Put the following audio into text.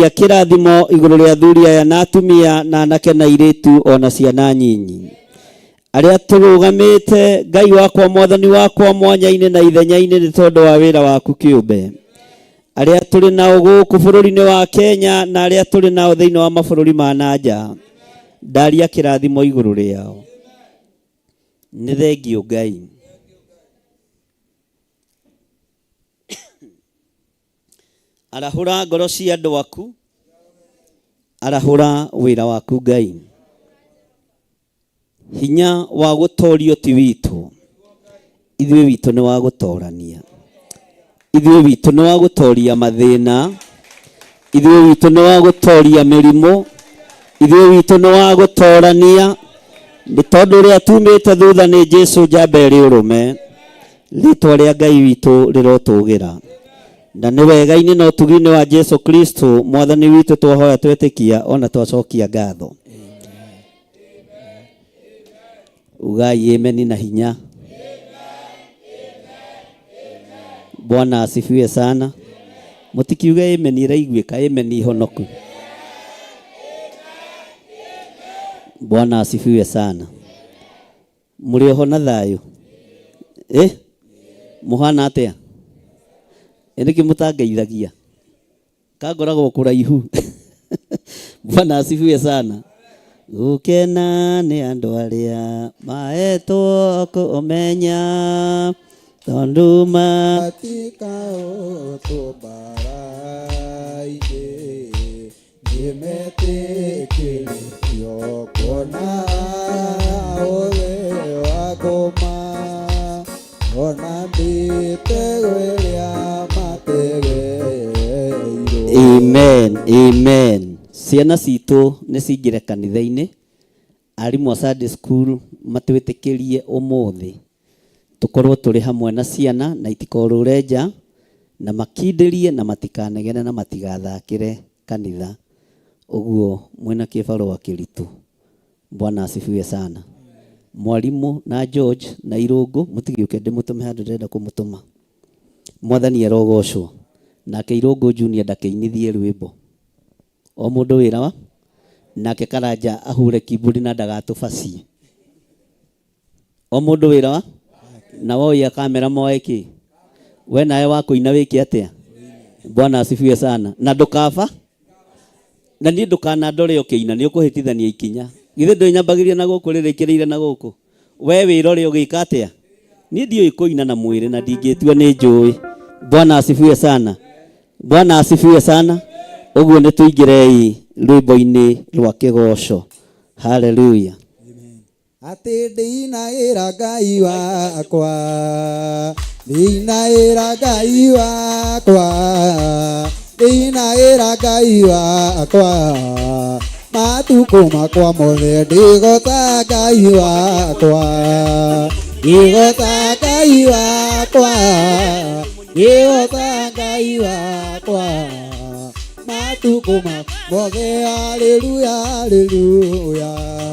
Kĩrathimo igũrũ rĩa athuri aya na atumia na anake na airĩtu o na ciana nyinyi arĩa tũrũgamĩte. Ngai wakwa, Mwathani wakwa, mwanya-inĩ na ithenya-inĩ nĩ tondũ wa wĩra waku kĩũmbe, arĩa tũrĩ nao gũkũ bũrũri-inĩ wa Kenya na arĩa tũrĩ nao thĩinĩ wa mabũrũri ma na nja, ndaria kĩrathimo igũrũ rĩao. Nĩ thengiũ, Ngai. Arahũra ngoro cia andũ aku, arahũra wĩra waku, Ngai. Hinya wa gũtorio ti witũ, ithuĩ witũ nĩ wa gũtorania, ithuĩ witũ nĩ wa gũtoria mathĩna, ithuĩ witũ nĩ wa gũtoria mĩrimũ, ithuĩ witũ nĩ wa gũtorania, nĩ tondũ ũrĩa tumĩte thutha nĩ Jesu njamba ĩrĩ ũrũme. Rĩtwa rĩa Ngai witũ rĩrotũgĩra, na nĩ wega-inĩ na ũtugi-inĩ wa Jesu Kristo Mwathani witũ twahoya, twetĩkia, ona twacokia ngatho. Ugai ameni na hinya. Bwana asifiwe sana. Mũtikiuge ameni ĩraiguĩka, ameni honoku. Bwana asifiwe sana. Mũrĩ oho na thayũ? Eh, mũhana atĩa? Ĩ nĩkĩ mũtangeithagia kangoragwo kũraihu? Bwana asifiwe sana. Gũkena nĩ andũ arĩa maetwo kũmenya tondũ ma Katika ũtũmbara-inĩ nĩmetĩkĩrĩtio kuona ũthĩ wa ngoma ona mĩtego ĩrĩa mategeirwo. Amen, amen. Ciana citũ nĩ cingĩre kanitha-inĩ. Arimũ a Sunday school matwĩtĩkĩrie ũmũthĩ tũkorwo tũrĩ hamwe na ciana na itikorũre nja, na makindĩrie na matikanegene na matigathakĩre kanitha. Ũguo mwĩna kĩbarũa kĩritũ. Bwana asifiwe sana. Mwarimũ na George na Irũngũ, mũtigĩũke ndĩmũtũme handũ ndĩrenda kũmũtũma. Mwathani arogocwo. Nake Irũngũ Junior ndakĩinithie rwĩmbo. O mũndũ wĩra wa nake. Karanja ahure kiburi na ndagatũbacie. O mũndũ wĩra wa na woia kamera moe kĩ we nawe wa kũina wĩke atĩa? Bwana asifiwe sana. Na ndũkaba na niĩ ndũkanandore ũkĩina, nĩ ũkũhĩtithania ikinya. Githĩ ndũnyambagĩria na gũkũ rĩrĩkĩrĩire na gũkũ? We wĩra ũrĩa ũgĩka atĩa? Niĩ ndiũĩ kũina na mwĩrĩ na ndingĩtua nĩ njũĩ. Bwana asifiwe sana. Bwana asifiwe sana. Ũguo nĩ tũingĩrei rwĩmbo-inĩ rwa kĩgoco. Haleluya. Atĩ ndĩinaĩra Ngai wakwa, ndĩinaĩra Ngai wakwa, ndĩinaĩra Ngai wakwa matukũ makwa mothe, ndĩgota Ngai wakwa, ndĩgota Ngai wakwa, ndĩgota Ngai wakwa matukũ mothe. Haleluya, haleluya.